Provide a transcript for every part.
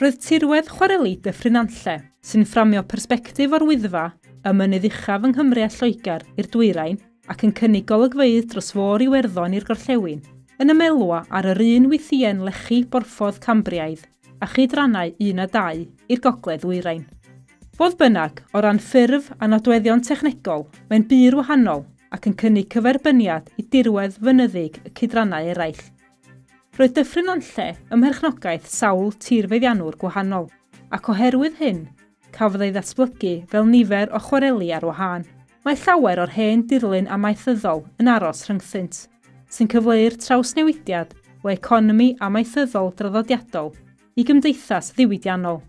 Roedd tirwedd chwareli Dyffryn Nantlle, sy'n fframio persbectif o'r Wyddfa, y mynydd uchaf yng Nghymru a Lloegr, i'r dwyrain, ac yn cynnig golygfeydd dros Fôr Iwerddon i'r gorllewin, yn ymelwa ar yr un wythïen lechi borffordd Cambriaidd a chydrannau 1 a 2 i'r gogledd-ddwyrain. Fodd bynnag, o ran ffurf a nodweddion technegol, mae'n bur wahanol ac yn cynnig cyferbyniad i dirwedd fynyddig y cydrannau eraill. Roedd Dyffryn Nantlle ym mherchnogaeth sawl tirfeddiannwr gwahanol, ac oherwydd hyn, cafodd ei ddatblygu fel nifer o chwareli ar wahân. Mae llawer o'r hen dirlun amaethyddol yn aros rhyngthynt, sy'n cyfleu'r trawsnewidiad o economi amaethyddol draddodiadol i gymdeithas ddiwydiannol.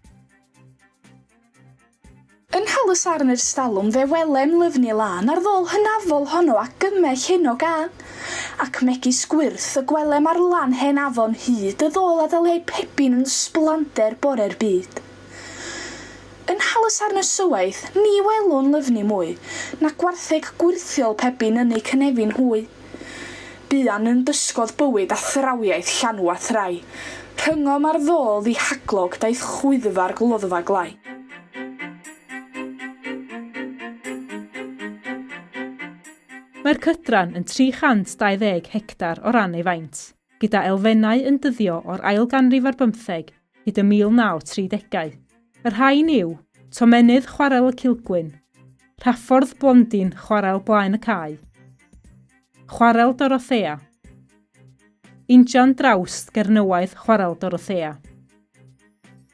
Yn Nhalysarn ers talwm fe welem lyfni lân ar ddôl hynafol honno a gymell hyn o gân, ac megis gwyrth y gwelem ar lan hen afon hyd y ddôl a ddaliai pebin yn sblander bore'r byd. Yn Nhalysarn ysywaeth, ni welwn lyfni mwy, na gwartheg gwyrthiol pebin yn eu cynefin hwy. Buan yn dysgodd bywyd athrawiaeth llanw a thrai. Rhyngom ar ddôl ddihaglog daeth chwyddfa'r gloddfa glai. Mae'r cydran yn 320 hectar o ran ei faint, gyda elfennau yn dyddio o'r ail ganrif ar bymtheg hyd y 1930au. Y rhain yw, Tomennydd Chwarel y Cilgwyn, Rhaffordd Blondin Chwarel Blaen y Cae, Chwarel Dorothea, Injan Drawst Gernywaidd Chwarel Dorothea,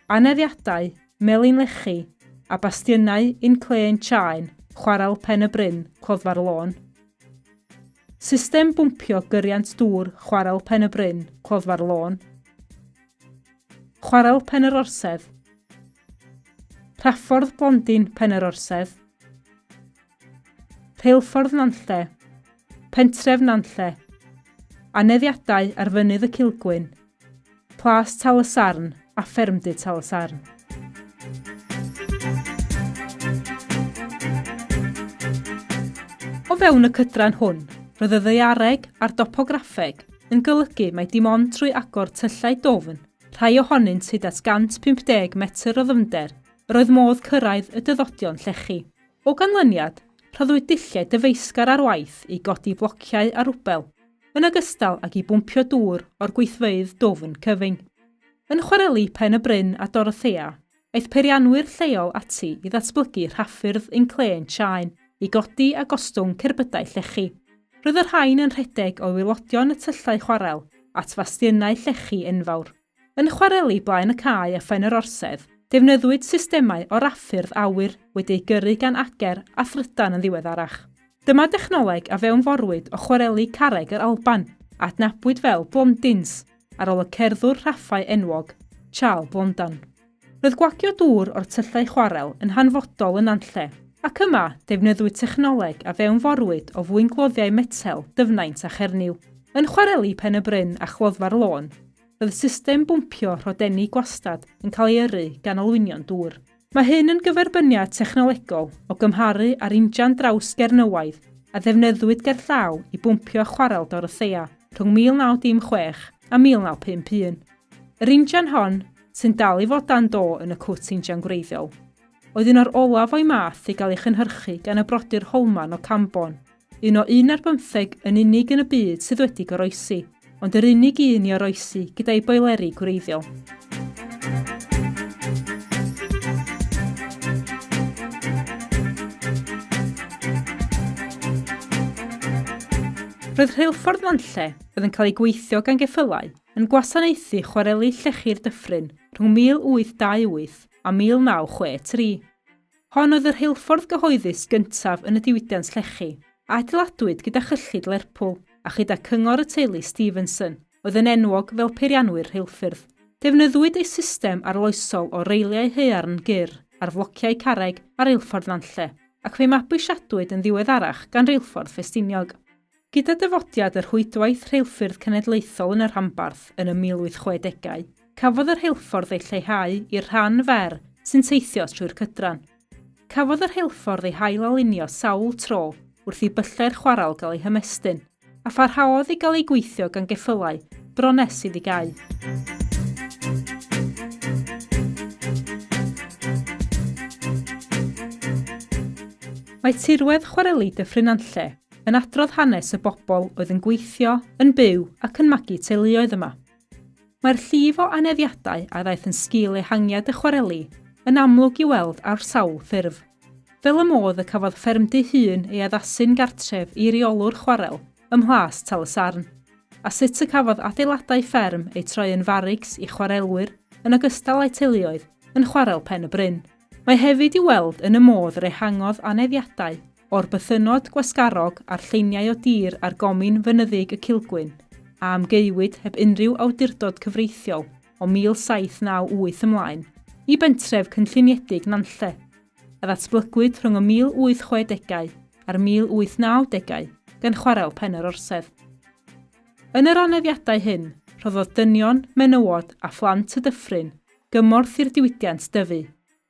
Aneddiadau, Melin Lechi a Bastiynau Inclên Chaen Chwarel Pen y Bryn Cloddfa'r Lôn, System Bwmpio Gyriant Dŵr Chwarel Pen y Bryn Cloddfa'r Lôn, Chwarel Pen yr Orsedd, Rhaffordd Blondin Pen yr Orsedd, Rheilffordd Nantlle, Pentref Nantlle, Aneddiadau ar Fynydd y Cilgwyn, Plas Tal y Sarn a Ffermdy Tal y Sarn. O fewn y cydran hwn, roedd y ddaeareg a'r dopograffeg yn golygu mai dim ond trwy agor tyllau dwfn, rhai ohonynt hyd at 150 metr o ddyfnder, yr oedd modd cyrraedd y dyddodion llechi. O ganlyniad, rhoddwyd dulliau dyfeisgar ar waith i godi blociau a rwbel, yn ogystal ag i bwmpio dŵr o'r gweithfeydd dwfn cyfyng. Yn chwareli Pen y Bryn a Dorothea, aeth peirianwyr lleol ati i ddatblygu rhaffyrdd inclên Tsiaen i godi a gostwng cerbydau llechi. Roedd y rhain yn rhedeg o waelodion y tyllau chwarel at fastiynau llechi enfawr. Yn chwareli Blaen y Cae a Phen yr Orsedd, defnyddiwyd systemau o raffyrdd awyr wedi eu gyrru gan ager a thrydan yn ddiweddarach. Dyma dechnoleg a fewnforwyd o chwareli carreg yr Alban, a adnabwyd fel blondins, ar ôl y cerddwr rhaffau enwog, Charles Blondin. Roedd gwagio dŵr o'r tyllau chwarel yn hanfodol yn Nantlle, ac yma, defnyddiwyd technoleg a fewnforwyd o fwyngloddiau metel Dyfnaint a Chernyw. Yn chwareli Pen y Bryn a Chloddfa'r Lôn, roedd system bwmpio rhodenni gwastad yn cael ei yrru gan olwynion dŵr. Mae hyn yn gyferbyniad technolegol o gymharu â'r injan draws Gernywaidd a ddefnyddiwyd gerllaw i bwmpio chwarel Dorothea rhwng 1916 a 1951. Yr injan hon, sy'n dal i fod dan do yn y cwt injan gwreiddiol, oedd un o'r olaf o'i math i gael ei chynhyrchu gan y brodyr Holman o Camborne, un o un ar bymtheg yn unig yn y byd sydd wedi goroesi, ond yr unig un i oroesi gyda'i boeleri gwreiddiol. Roedd rheilffordd Nantlle, oedd yn cael ei gweithio gan geffylau, yn gwasanaethu chwareli llechi'r dyffryn rhwng 1828 a 1963. Hon oedd y rheilffordd gyhoeddus gyntaf yn y diwydiant llechi, a adeiladwyd gyda chyllid Lerpwl a chyda cyngor y teulu Stephenson, oedd yn enwog fel peirianwyr rheilffyrdd. Defnyddiwyd ei system arloesol o reiliau haearn gyr ar flociau carreg ar Reilffordd Nantlle, ac fe'i mabwysiadwyd yn ddiweddarach gan Reilffordd Ffestiniog. Gyda dyfodiad y rhwydwaith rheilffyrdd cenedlaethol yn y rhanbarth yn y 1860au, cafodd y rheilffordd ei lleihau i'r rhan fer sy'n teithio trwy'r cydran. Cafodd y rheilffordd ei hail-alinio sawl tro wrth i byllau'r chwarel gael eu hymestyn, a pharhaodd i gael ei gweithio gan geffylau bron nes iddi gau. Mae tirwedd chwareli Dyffryn Nantlle yn adrodd hanes y bobl oedd yn gweithio, yn byw ac yn magu teuluoedd yma. Mae'r llif o aneddiadau a ddaeth yn sgil ehangiad y chwareli yn amlwg i'w weld ar sawl ffurf. Fel y modd y cafodd ffermdy hŷn ei addasu'n gartref i reolwr chwarel ym Mhlas Tal-y-sarn, a sut y cafodd adeiladau fferm eu troi yn farics i chwarelwyr yn ogystal â'u teuluoedd yn Chwarel Pen y Bryn. Mae hefyd i'w weld yn y modd yr ehangodd aneddiadau o'r bythynnod gwasgarog a'r lleiniau o dir ar gomin fynyddig y Cilgwyn, a amgaewyd heb unrhyw awdurdod cyfreithiol o 1798 ymlaen, i bentref cynlluniedig Nantlle, a ddatblygwyd rhwng y 1860au a'r 1890au gan Chwarel Pen yr Orsedd. Yn yr aneddiadau hyn, rhoddodd dynion, menywod a phlant y dyffryn gymorth i'r diwydiant dyfu,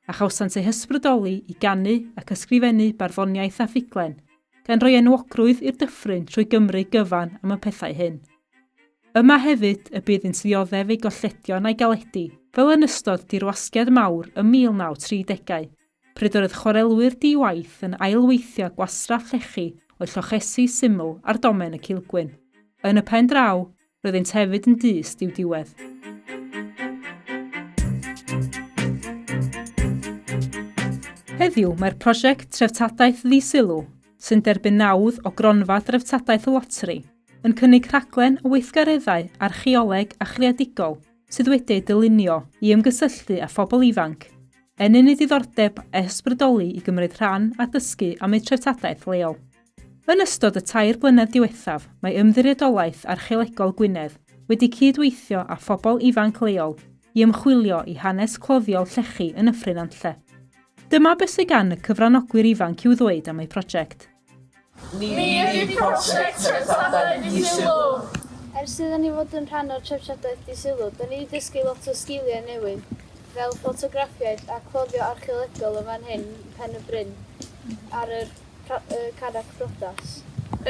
a chawsant eu hysbrydoli i ganu ac ysgrifennu barddoniaeth a ffuglen, gan roi enwogrwydd i'r dyffryn trwy Gymru gyfan am y pethau hyn. Yma hefyd y bu iddynt ddioddef ei golledion a'i galedi, fel yn ystod dirwasgiad mawr y 1930au, pryd yr oedd chwarelwyr di-waith yn ail-weithio gwastraff llechi o'u llochesi syml ar domen y Cilgwyn. Yn y pen draw, Roeddynt hefyd yn dyst i'w diwedd. Heddiw, mae'r prosiect Treftadaeth Ddi-sylw, sy'n derbyn nawdd o Gronfa Dreftadaeth y Loteri, yn cynnig rhaglen o weithgareddau archaeoleg a chreadigol sydd wedi eu dylunio i ymgysylltu â phobl ifanc, ennyn eu diddordeb a'u hysbrydoli i gymryd rhan a dysgu am eu treftadaeth leol. Yn ystod y tair blynedd diwethaf, mae Ymddiriedolaeth Archeolegol Gwynedd wedi cyd-weithio â phobl ifanc leol i ymchwilio i hanes cloddiol llechi yn Nyffryn Nantlle. Dyma beth sydd gan y cyfranogwyr ifanc i'w ddweud am eu prosiect. Ni ydi Prosiect Treftadaeth Di-sylw! Ers iddyn ni fod yn rhan o'r Treftadaeth Di-sylw, 'da ni 'di dysgu lot o sgiliau newydd, fel ffotograffiaeth a cloddio archeolegol yn fan hyn, Pen y Bryn, ar yr Carreg Priodas.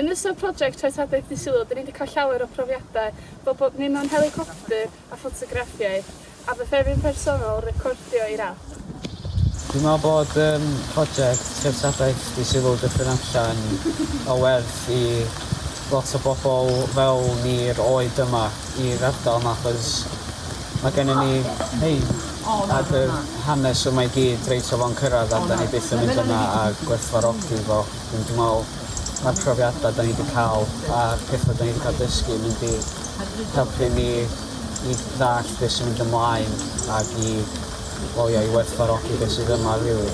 Yn ystod project Treftadaeth Di-sylw, 'dyn ni 'di cael llawer o profiadau, fel bod mynd mewn helicopter a ffotograffiaeth, a fy ffefryn personol, recordio i'r ap. Dwi'n meddwl bod yym project Treftadaeth Di-sylw Dyffryn Nantlle yn o werth i lot o bobl fel ni'r oed yma i'r ardal 'ma achos ma' gennyn ni hei ag yr hanes yma i gyd reit o fo'n cyrradd a 'dan ni byth yn mynd yna a gwerthfawrogi fo. Ond dwi me'wl ma'r profiada 'dan ni 'di ca'l a'r petha 'dan ni 'di ca'l dysgu yn mynd i helpu ni i ddallt be' sy'n mynd ymlaen ag i wel ia i werthfawrogi be' sydd yma rili.